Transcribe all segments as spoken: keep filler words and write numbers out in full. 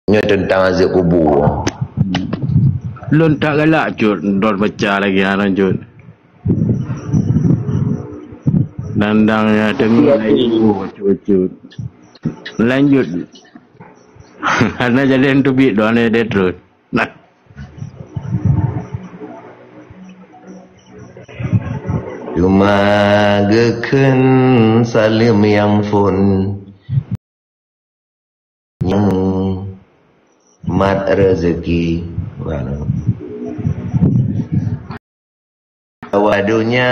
Nyoe teuntang azeueb kubu. Lôn tak galak cut, dot baca lagée nyan cut. Dandang ya teungoh laju cut-cut. Lanjut. Hana jalan teubiet doa ni dia terus. Nah. Teuma geukheun saleuem nyang phon nyang mat rezeki. Hawa donya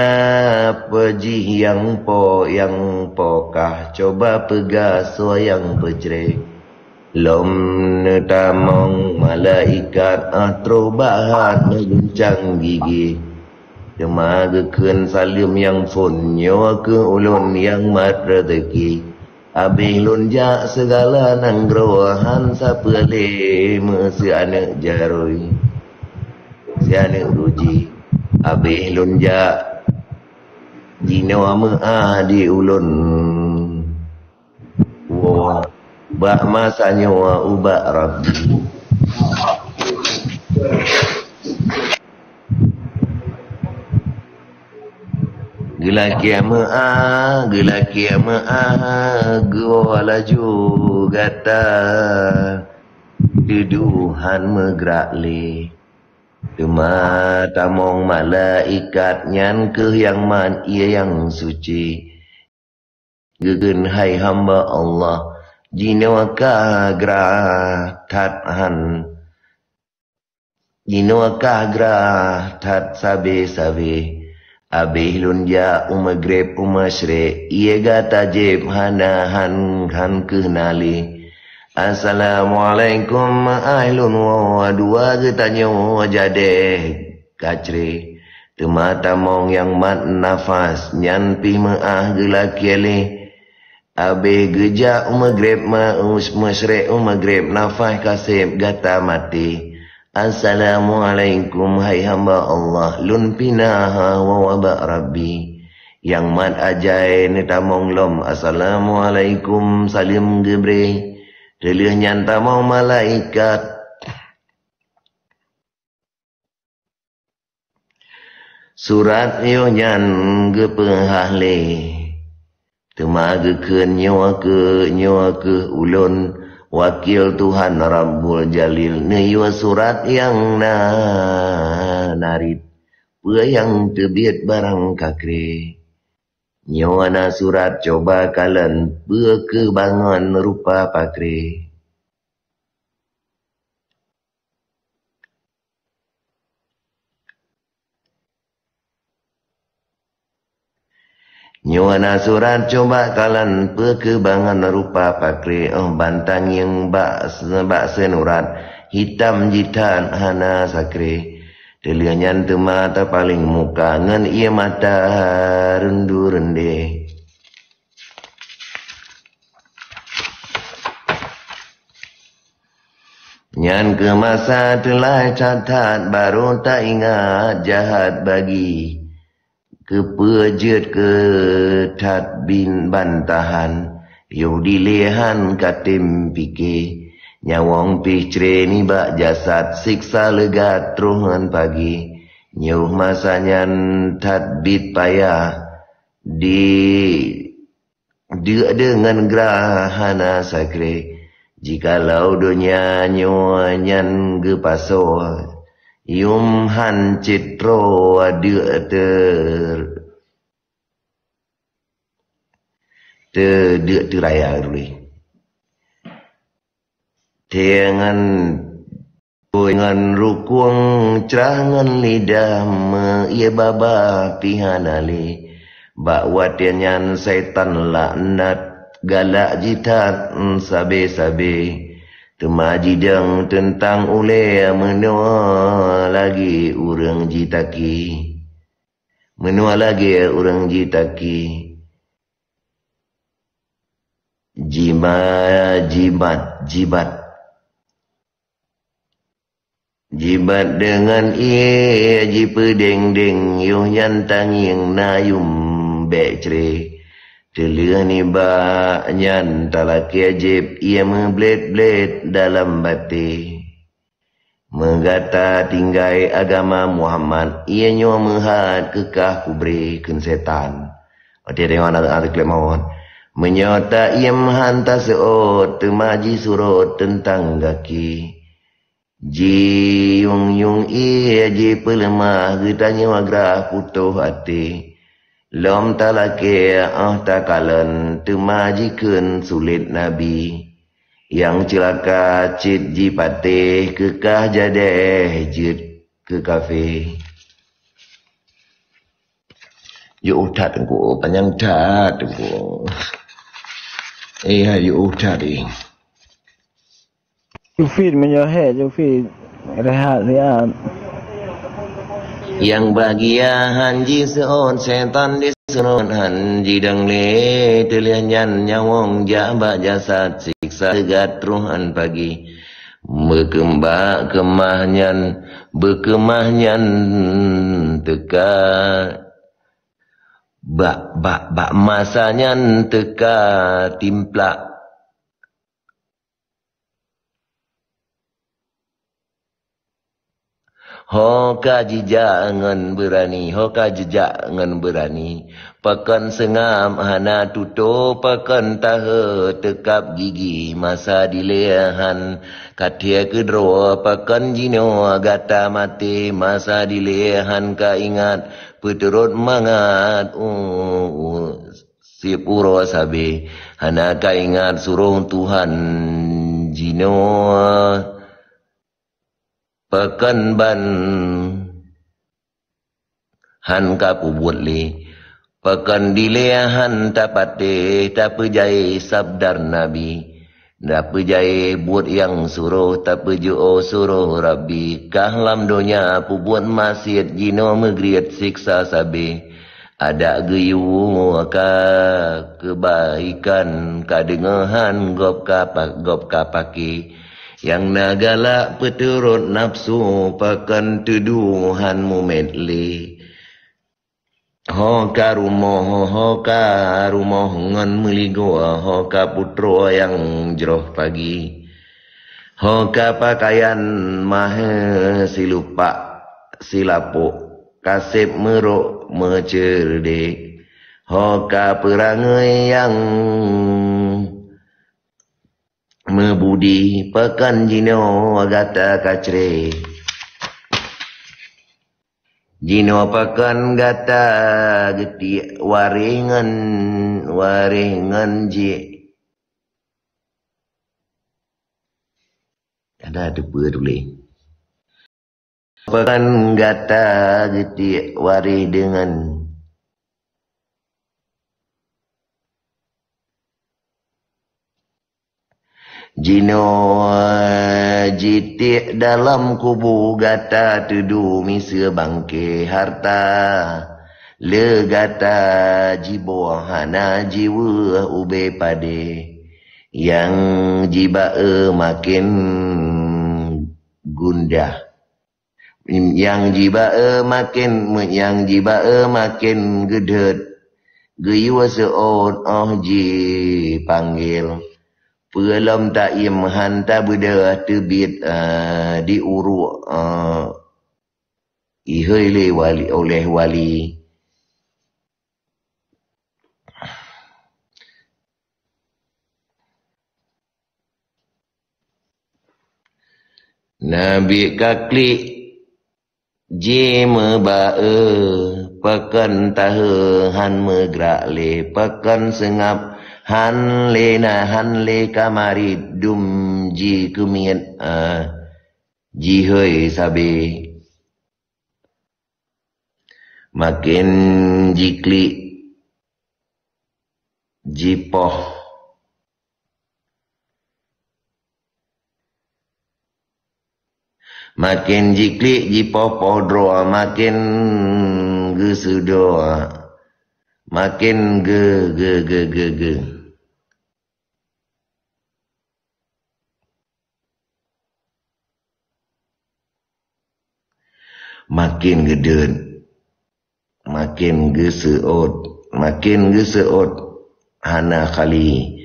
peujih nyang po, nyang pokah, coba peugah soe nyang peucre. Lom neutamong malaikat, ah, troh bahat meuguncang gigi. Teuma geukheun saleuem nyang phon, nyoe keuh ulôn nyang mat rezeki. Abéh lôn jak sigala nanggroe, han sapeue lé meusie aneuk jarui, si aneuk uji. Abéh lôn jak jinoe meu'ah di ulôn. Woe, bak masa nyoe ubak Rabbi. Geulakée meu'ah, geulakée meu'ah, geuwoe laju gata. Dudoe han meugrak lé. Teuma tamong malaikat, nyan keuh nyang mat, ie nyang suci. Geukheun, hai hamba Allah, jinoe ka grah that han. Jinoe ka grah that sabe-sabe. Abéh lôn jak u Maghrib, u Masyriq, ie gata jieb hana, han, han keuh na lé. Assalamualaikum, meu'ah lôn woe, dua geutanyoe jadeh ka cre. Teuma tamong nyang mat nafas, nyan pih meu'ah geulakée lé. Abéh geujak u Maghrib, ma-, us-, Masyriq, u Maghrib, nafas ka seb gata maté. Assalamualaikum, hai hamba Allah, lôn pih na woe ubak Rabbi. Nyang mat ajai neutamong lom, assalamualaikum, saleuem geubri. Teulheueh nyan tamong malaikat. Surat yoh nyan geupeuhah lé. Teuma geukheun, nyoe keuh, nyoe keuh ulôn, wakil Tuhan Rabbul Jalil, neuyue surat nyang na narit, peue nyang teubiet barang ka kre. Nyoe na surat, coba kalon, peue keuh bangon rupa pakre. Nyoe na surat, coba kalon, peue keuh bangon rupa pakre, oh, ban tangieng bak, bak seunurat, hitam jithat hana sakre. Teulheueh nyan teuma tapaleng muka, ngon ie mata reundu-reundeh. Nyan keuh masa teulheueh that-that, barô taingat jahat bagi. Keupeue jeuet keu that bin bantahan, yoh dilée han katem pike. Nyawöng pih cre nibak jasad, siksa leugat troh ngon pagi. Yoh masa nyan that bit payah di deuk deungon gra hana sakre. Jikalau donya nyoe nyan geupasoe, yum han cit droe deuk ter-, te-, deuk teuraya ulée. Tée ngon Pui ngon rukueng, crah ngon lidah, meuié baba pih hana lé. Bak watée nyan saitan laknat galak jithat sabe-sabe. Teuma jidong teuntang ulée meunoe lagée ureuëng jitaki. Meunoe lagée ureuëng jitaki. Jima-, jimat, jibat. Jibat deungon ié jipeudeng-deng, yoh nyan tangieng na yum bék cre. Teulheueh nibak nyan talakée jieb ié meublét-blét dalam baté. Meugata tinggai agama Muhammad, ié nyoe meuhat keukah kubri kheun setan. Watée deungon ateuk-ateuk mawöt. Meunyoe taiem han taseuôt, teuma jisurot teuntang gaki. Jiyueng-yueng ié jipeuleumah, geutanyoe grah putôh até. Lom talakée óh takalon, teuma jikheun sulet Nabi. Nyang ceulaka cit jipatéh, keukah jadéh jeuet keu kafé. Yôh that Teungku, panyang that Teungku. Eh, hai yôh that eh. Cufit meunyoe hé, cufit rehat siat. Nyang bahagia han jiseuôt, setan diseuôt han jidong lé. Teulheueh nyan nyawöng jak bak jasad, siksa teugat troh án pagi. Beukeumah-keumah nyan, beukeumah nyan teuka. Bak, bak, bak masa nyan teuka timplak. Ho ka jijak ngon beurani, ho ka jijak ngon beurani. Pakon seungab hana tutoe, pakon tahe teukab gigi masa dilée han. Ka thie keudroe pakon jinoe gata maté, masa dilée han ka ingat peuturot mangat u, u, sip uroe sabe. Hana ka ingat suroh Tuhan jinoe. Pakon ban han ka peubuet lé. Pakon dilée han tapatéh, tapeujai sabda Nabi. Tapeujai buet nyang suroh, tapeujeuet suroh Rabbi. Kah lam donya peubuet maksiet, jinoe meugriet siksa sabe. Adak geuyue ka keubaikan, ka deungoe han gob ka pa-, gob ka paké. Nyang na galak peuturot nafeusu, pakon teuduek han mumet lé. Ho ka rumoh, ho ka rumoh ngon meuligoe, ho ka putroe nyang jroh pagi. Ho ka peukayan mahé silupak silapok, ka seb meurok meuceurdeh. Ho ka peurangui nyang meubudi, pakon jinoe gata ka cré. Jinoe pakon gata geutiek waréh ngon, waréh ngon jih. Ada teupeue tuléh. Pakon gata geutiek waréh deungon. Jinoe jitiek dalam kubu gata, teudu miseue bangke harta. Le gata jiboh hana jiweueh ubé padé. Nyang jiba-e maken gundah. Nyang jiba-e maken, nyang jiba-e maken geudeuet, geuyue seuôt óh jipanggil. Peue lom taiem han tabeudôh teubiet, eh, di uruek, eh, ihôi lé wali, oleh wali. Nabi ka klik jimeuba-e, pakon tahe han meugrak lé, pakon seungab han lé na, han lé ka marit dum jikeumiet, ah, jihôi sabe. Maken jiklik jipoh. Maken jiklik jipoh-poh droe, maken geuseudoe, maken ge, ge, ge, ge, ge. Maken geudeuet, maken geuseuôt, maken geuseuôt. hana khali.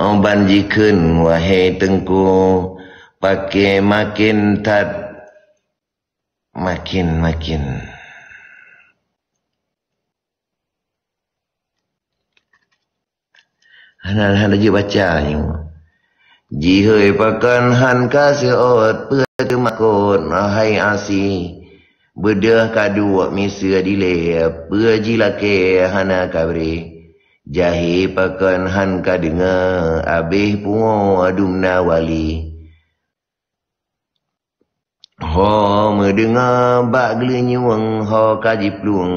Óh ban jikheun, wahé Teungku, pakè makin that, makin-makin. Hana, hana jeuet baca nyoe. Jihôi pakon han ka seuôt, peue teumakot hai asi. Beudôh ka duek miseue dilée, peue jilakée hana kabré. Jahé pakon han ka deungoe, abéh pungoe dumna wali. Ho meudeungoe bak geulinyueng, ho ka jiplueng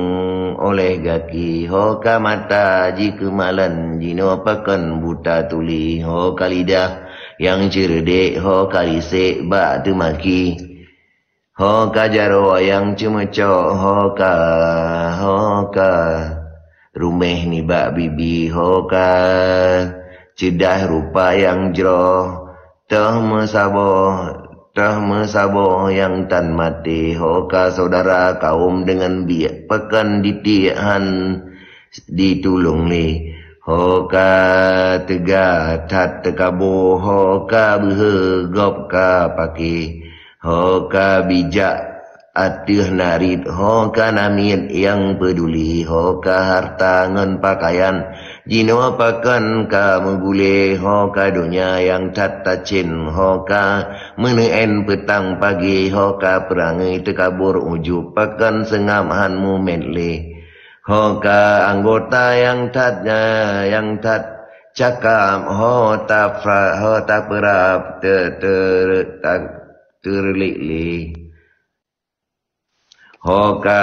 oleh gaki, ho ka mata jikeumalan, jinoe pakon buta tuli, ho ka lidah nyang ceureudek, ho ka lisek bak teumaki, ho ka jaroe nyang ceumeucok, ho ka, ho ka ruméh nibak bibi, ho ka ceudah rupa nyang jroh, toh meusaboh, toh meusaboh nyang tan maté, ho ka syedara kawöm deungon biek, pakon ditiek han ditulông lé, ho ka teuga that teukaboh, ho ka beuhe gob ka paké, ho ka bijak ateueh narit, ho ka namiet nyang peuduli, ho ka harta ngon pakaian. Jinoe pakon ka meugulée, ho ka donya nyang that tacén, ho ka meuneu'en peutang pagi, ho ka peurangui teukabor ujub, pakon seungab han mumet lé. Ho ka anggota nyang that, nyang that cakab, ho tapra-, ho tapeurab te-, te-, ta-, teureulik lé. Ho ka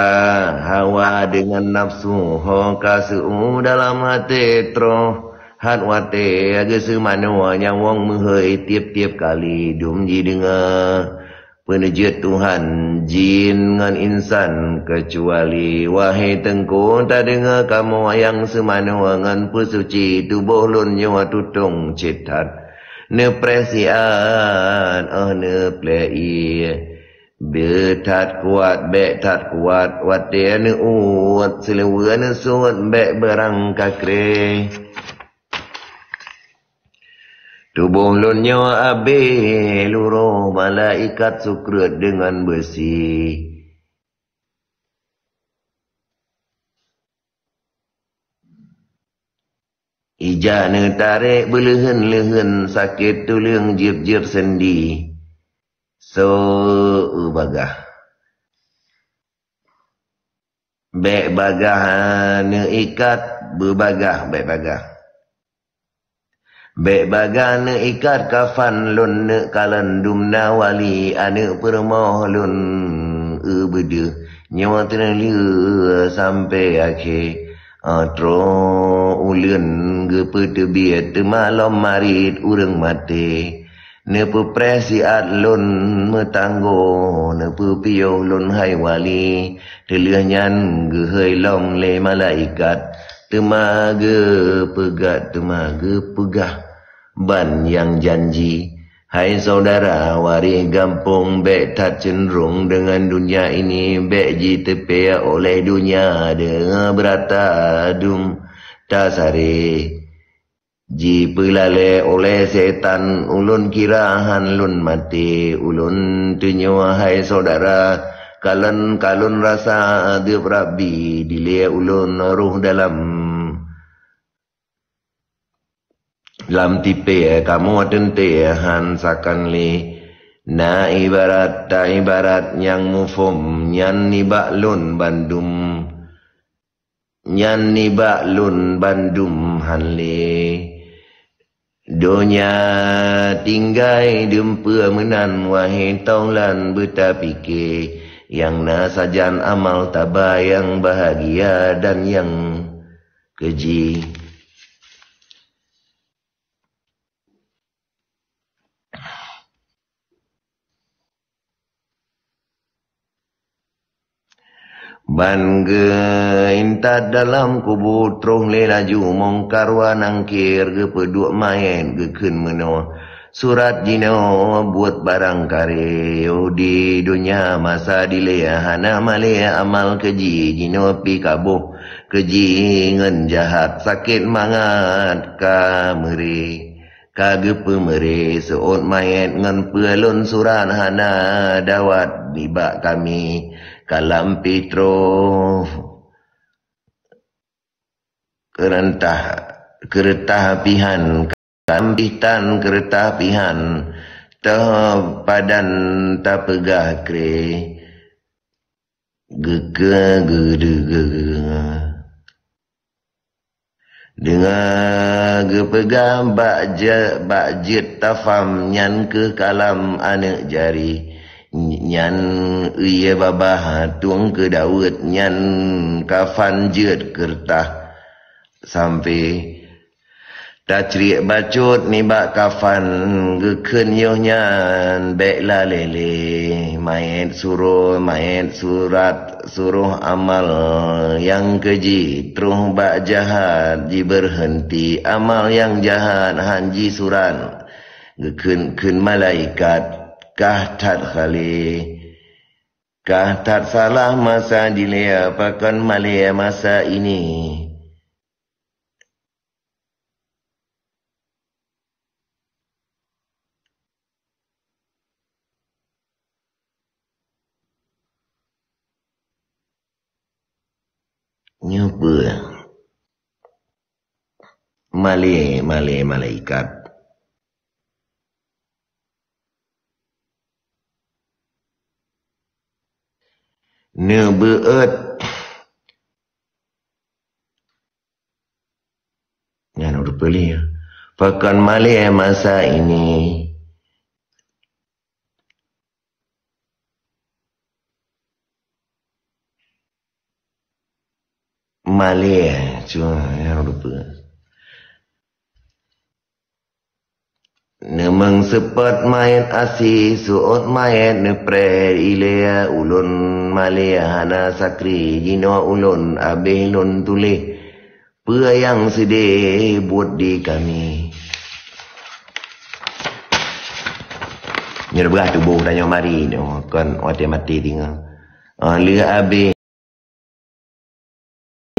hawa deungon nafsu, ho ka seu dalam até troh, hat watée geuseumanoe nyawöng meuhôi tieb-tieb kali dum jideungoe peuneujeuet Tuhan jin ngon insan, keucuali, wahé Teungku, tadeungoe kamoe nyang seumanoe ngon peusuci tuboh lôn nyoe tutong cit that. Neupreh siat, óh neupleh ié. Beu that kuat, bék that kuat, watée neuuet, seuleuweue neusuet, bék beurangkakré. Tuboh lôn nyoe abéh luroh, malaikat sukreut deungon beusi. Ija neutarek beuleuheun-leuheun, sakét tuleueng jieb-jieb sendi. Soe bagah. Bék bagah neuikat, beubagah bék bagah. Bék bagah neuikat kafan lôn, neuk kalon dumna wali, aneuëk peurumoh lôn, eu beudeuh nyoe teuneulieu sampoe akhé. Troh uleuen geupeuteubiet, teuma lom marit ureuëng maté. Neupeupreh siat lôn meutanggoe, neupeupiôh lôn hai wali. Teulheueh nyan geuhôi lom lé malaikat, teuma geupeugah, teuma geupeugah ban nyang janji. Hai syedara, waréh gampông, bék that ceunrong deungon donya ini, bék jiteupeu oleh donya deungon beurata dum tasaré. Jipeulalée oleh sétan, ulôn kira hán lôn maté. Ulôn teunyoe, hai syedara, kalon ka lôn rasa adeueb Rabbi dilée ulôn roh dalam lam tipée, kamoe teuntée hán sakan lé. Na ibarat, ta ibarat nyang muphom nyan nibak lôn bandum, nyan nibak lôn bandum hán lé. Donya tinggai deumpeu meunan, wahé taulan beutapike, nyang na sajan amal taba nyang bahagia dan nyang keji. Ban geuintat dalam kubu, troh lé laju Mungkar wa Nangkir, geupeuduek manyét geukheun meunoe. Surat jinoe buet barang karé, yoh di donya masa dilée hana malée amal keji, jinoe pi kaboh keuji ngon jahat, sakét mangat ka meuré. Ka geupeumeuré seuôt manyét ngon peue lôn surat, hana dawat nibak kami. Kalam pih troh keureuntah, keureutah pihan, kalam pih tan keureutah pihan, toh padan tapeugah kré. Geukeue geudeue deungoe geupeugah bak je-, bak jeuet tafam, nyan kheueh kalam aneuk jari. Nyan ie babah tueng keu Daud, nyan kafan jeuet keureutah sampoe. Tacriek bacut nibak kafan, geukheun yoh nyan bék lalée lé. Manyét suroh, manyét surat, suroh amal nyang keuji troh bak jahat jibeureuheunti, amal nyang jahat han jisurat. Geukheun kheun malaikat, kah that khalé, kah that salah masa dilée, pakon malée masa ini. Nyoe peue? Malée, malée malaikat. Neubeuet. Nyan ureuëng peuleueh. Pakon malée masa ini. Malée, cuma nyan ureuëng peuleueh. Neumeung seupôt manyét asie, seuôt manyét neupreh ilée ulôn malée hana sakri jinoe ulôn abéh lôn tuléh peue nyang seudeh buet di kami. Nyoe beurah tuboh tanyoe mari nyoe kon watée maté tingoe. Ah, lheueh abéh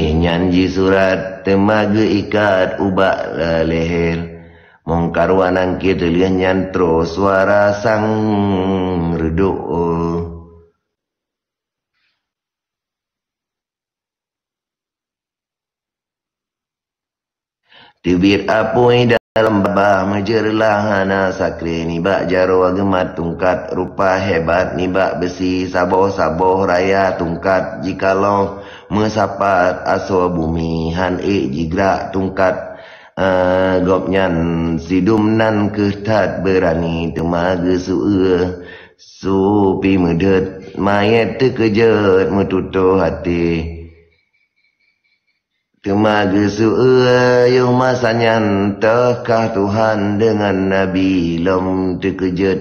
nyan jisurat teuma geuikat ubak leher. Mungkar wa Nakir teulheueh nyan troh suara sang reudok. Teubiet apui dalam babah meujeureulah hana sakri nibak jaroe geumat tungkat rupa hebat nibak beusi saboh-saboh raya tungkat jikalon meusapat asoe bumi han ék jigrak tungkat. Eh, gobnyan sidum nan kheueh that beurani teuma geusu-eu su pi meudeuet manyét teukeujot meututoh até. Teuma geusu-eu yoh masa nyan teuh kah Tuhan deungon Nabi lom teukeujot,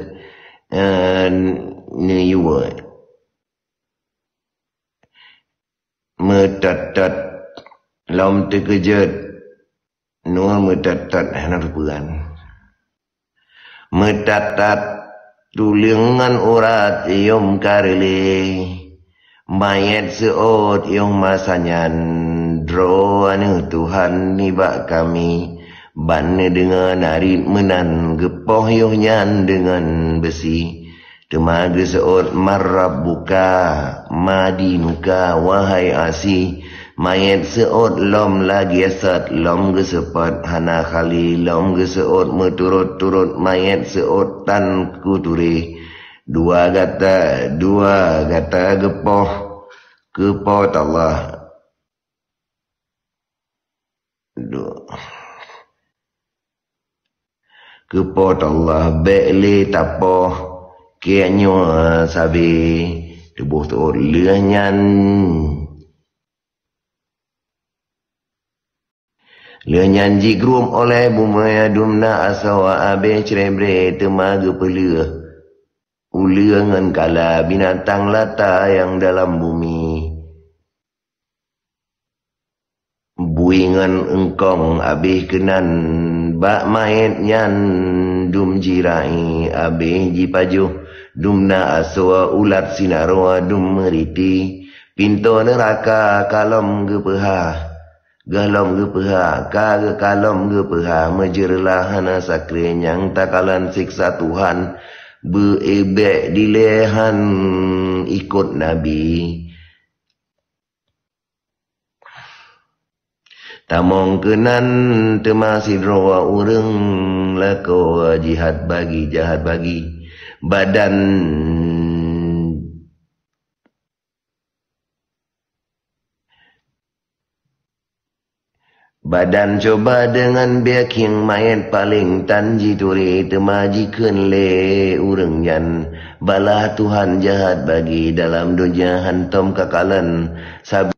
eh, neuyue. Meutot-tot lom teukeujot, nyoe meutot-tot hana teupeue. Meutat-tat tuleueng ngon urat yom ka reulée. Manyét seuôt yoh masa nyan droe aneuëk Tuhan nibak kami. Ban neudeungoe narit meunan geupoh yoh nyan deungon beusi. Teuma geuseuôt, "Man rabbuka, ma dinuka, wahai asie." Manyét seuôt lom lagée sot lom geuseupôt hana khali lom geuseuôt meuturot-turot manyét seuôt tan kuturé. Dua gata, dua gata geupoh keu Po teuh Allah. Duh. Keu Po teuh Allah bék lé tapoh keu nyoe sabe tuboh teuôt lheueh nyan. Lheueh nyan jigruem olée bumoe dumna asoe abéh cre-bre teuma geupeuleueh uleue ngon kala binatang lata nyang dalam bumi. Bui ngon eungkong abéh keunan bak manyét nyan dum jirai abéh jipajoh dumna asoe ulat sinaroe dum meuriti. Pintoe neuraka ka lom geupeuhah, gohlom geupeuhah, ka geu-, ka lom geupeuhah, meujeureulah hana sakré nyang takalon siksa Tuhan, beu-, ék bék dilée han ikot Nabi. Tamong keunan teuma sidroe ureuëng lakoe jihad bagi, jahat bagi. Badan, badan coba deungon biakieng manyét paleng tan jituri teuma jikheun lé ureuëng nyan, balah Tuhan jahat bagi dalam donya hantom kakalon sabe-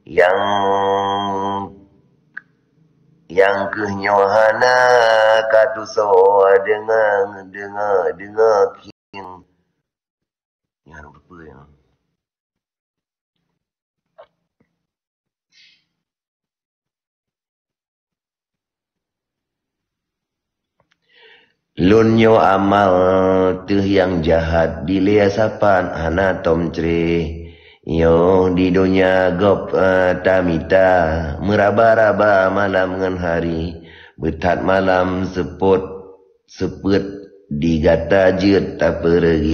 Nyang, nyang kheueh nyoe hana ka tusoe deungoe, deungoe, deungoe kieng. Nyan peue nyan? Lôn nyoe amal teuh nyang jahat, dilée sapat hana tom cré. Nyoe di donya gob, eh, tamita, meuraba-raba malam ngon hari. Beuthat malam seupôt, seupôt di gata jeuet tapeureugi.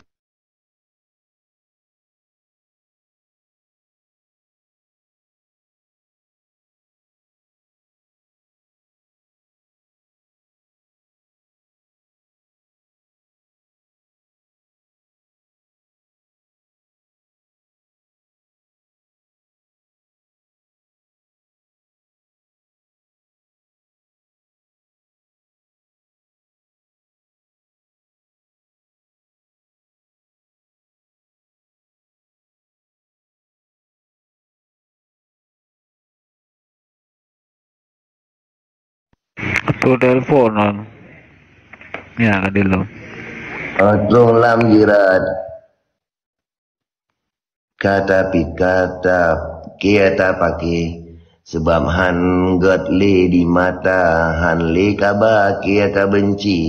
Keu telepon nyan. Ya, ka dilom. Troh lam jeurat. Ka tapi ka ta-, ka tapaké, sabab han gét lé di mata, han lé kaba ka tabenci.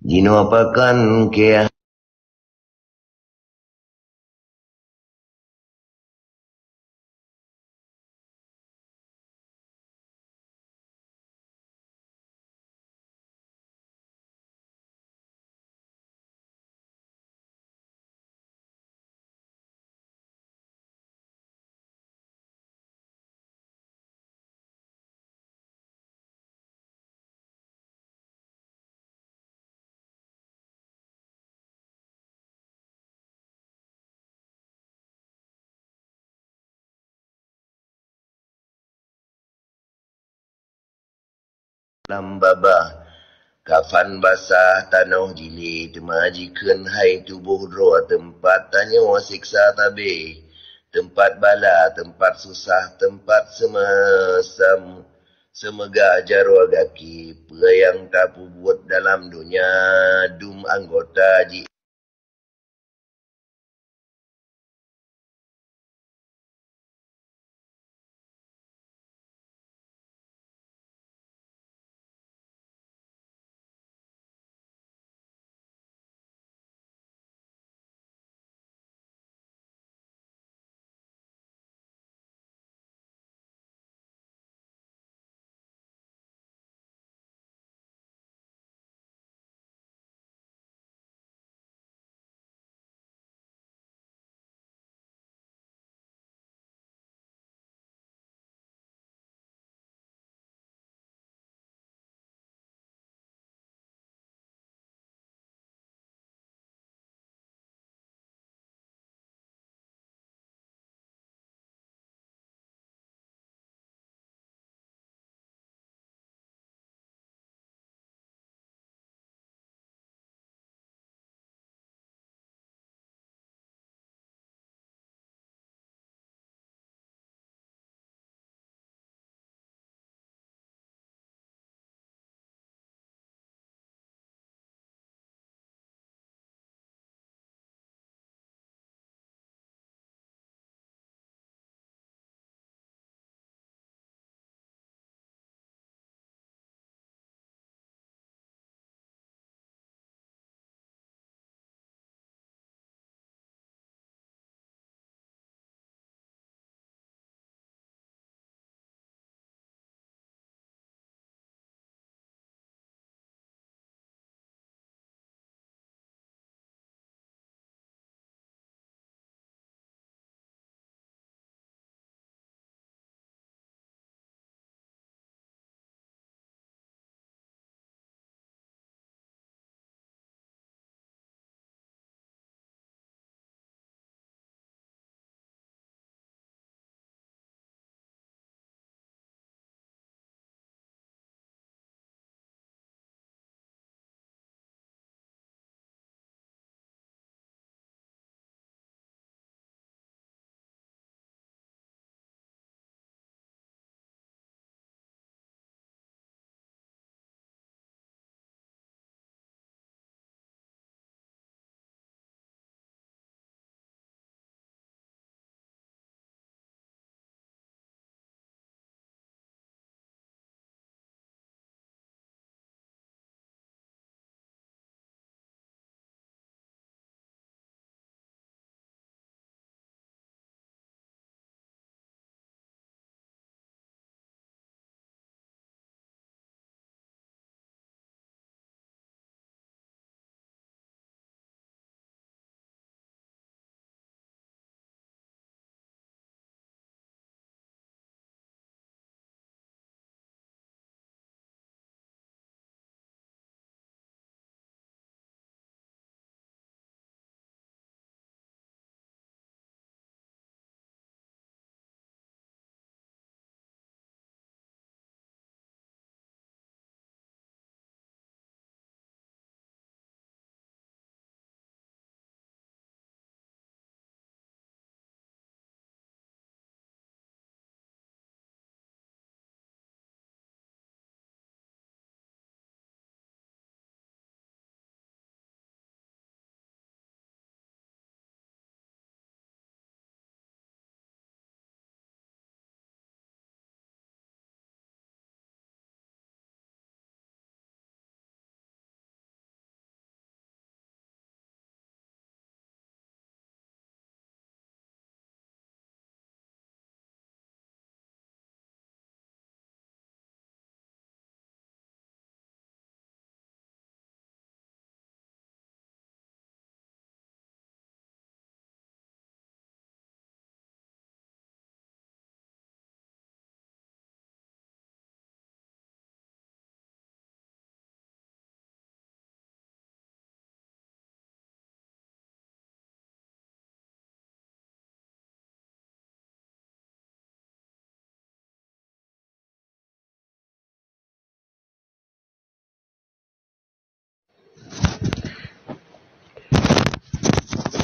Jinoe pakon ka Lam babah, kafan basah tanoh jilé, teuma jikheun hai tuboh droe teumpat tanyoe siksa tabé, teumpat bala, teumpat susah, teumpat seumasa-, seumeugah jaroe gaki. Peue nyang tapeubuet dalam donya, dum anggota ji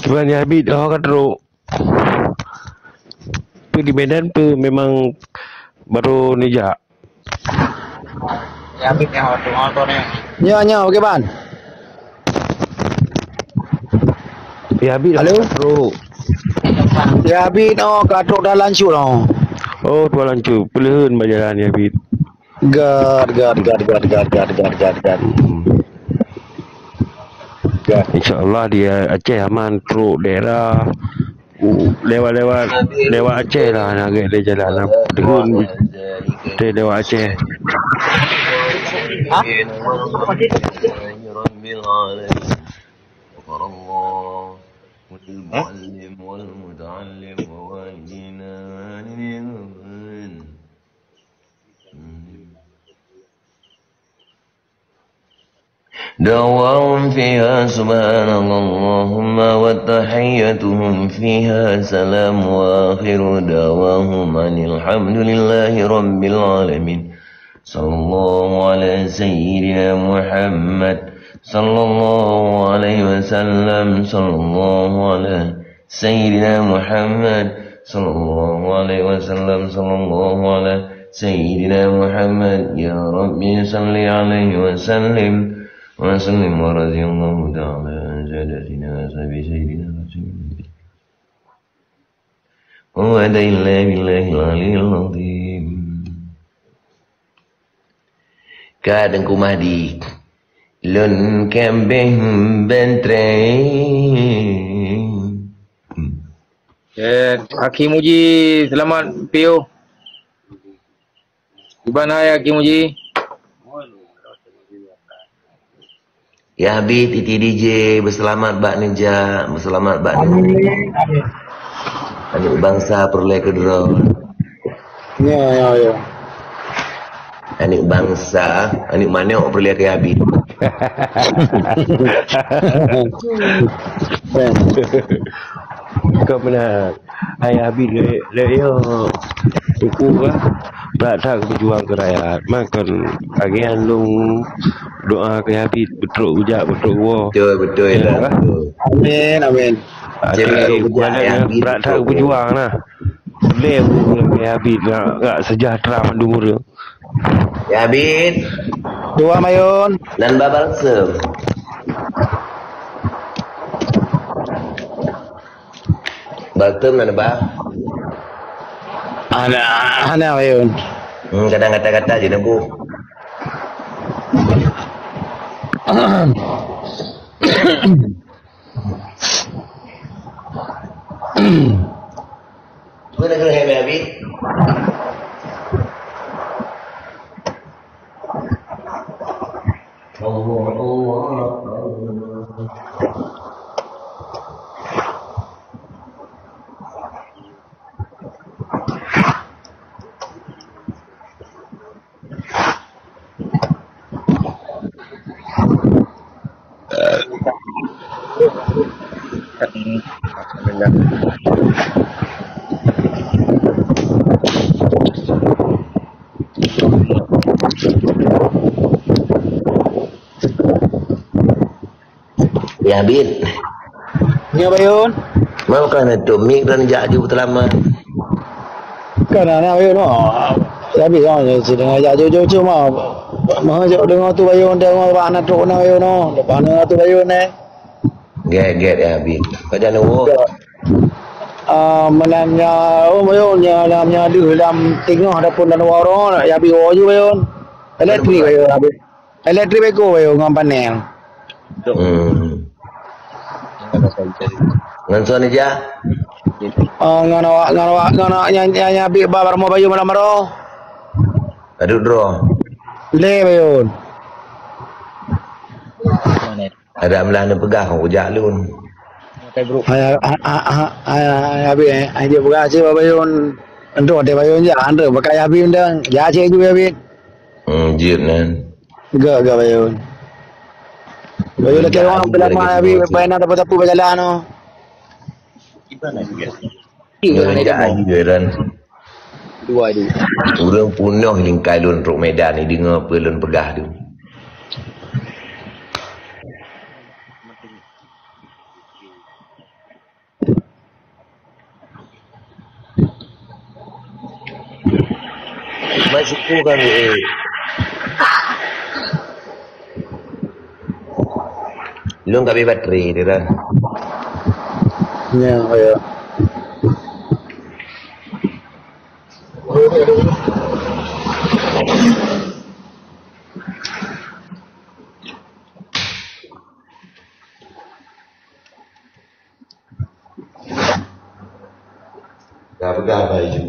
Kiban ya Habib, oh ka trok. Peu di Medan peu memang baru neujak? Ya Habib, yang waktu motor ni. Nyo, nyo, bagaimana? Ya Habib, halo? Trok. Ya Habib, oh, ka trok dalam syut, oh. Oh, dalam syut. Peuleuheun bak jalan ya Habib. Gad, gad, gad. Gad. Insya Allah di Aceh aman, trok daerah, u-, lewat-lewat, lewat Aceh lah, nak agak di jalan lah. Deun, di lewat Aceh. Hah? دعواهم فيها سبحانك اللهم وتحيتهم فيها سلام وآخر دعواهم أن الحمد لله رب العالمين. صلى الله على سيدنا محمد، صلى الله عليه وسلم، صلى الله على سيدنا محمد، صلى الله عليه وسلم، صلى الله على سيدنا محمد. يا رب صل عليه وسلم وسلم ورضي الله تعالى عن ساداتنا وأصحاب سيدنا رسول الله. وما إلا بالله العلي العظيم. Ka Teungku Mahdi, lôn kambeh bentreng. Eh, Aki Muji, selamat piôh. Di mana ya Aki Muji? Ya Habib, Titi D J, beuselamat bak neujak, beuselamat bak neujak. Amin, amin. Aneuk bansa peureulée keudroe. Ya, ya, ya. Aneuk bansa, aneuk manok peureulée keu Habib. Kau beuna. Hai Habib, lé, lé, yo. Teungku kan, brat that beujuang keu rakyat. Makon agian lôn doa keu Habib, beutrok bujak, beutrok woe. Betul, betul. Ya, kan? Amin, amin. Brat that beujuang lah. Lé keu Habib, nak, nak sejahtera mandum ureueng. Ya Habib. Dua Mayun. Nan ba balsem. Balsem nan ba? Hana, hana Mayun. Hmm, kadang kata-kata je nak bu. Cuba nak kena habis. Allah, Allah, Allah. Ya, Bin. Nyo, Bayun. Mau kan tu mik dan jak ju teulamat. Kan anak Bayun, oh. Ya, Bin, oh, si dengar jak ju, ju, ju, mau. Mau jak dengar tu Bayun, dengar bak anak trok na Bayun, oh. Lepas dengar tu Bayun, eh. Get, get, ya, Bin. Kau jangan nunggu. Ah, meunan nya, oh, Bayun, nya lam nya deuh lam teungoh dapur dan warong, ya, Bin, oh, ju, Bayun. Elektrik, Bayun, habis. Elektrik beko bayu ngon panel. Hmm. Ngon soe neujak? Oh, ngon awak, ngon awak, ngon awak nyan, nyan, nyan, Habib ba rumoh bayu malam baroe. Aduh, droe. Le, Bayun. Ada meulah neupeugah kujak lôn. Hai, hai, Habib, eh. Hai, dia peugah cit bak Bayun. Entu watèe Bayun jak, entu pakai Habib ndang. Jak cit ju Habib. Hmm, jeuet nyan. Gak, gak Bayun. Bayun lakèe ureueng peulamah Habib, bayang na tapeue-tapeue bak jalan tu. Nyoe jak lagi geuran. Dua, dua. Ureueng punoh lingkai lôn trok Medan ni deungoe peue lôn peugah tu. Syukur kan, eh. Lôn ka abéh baterai dia dah. Ya, ya. Dah peugah baju.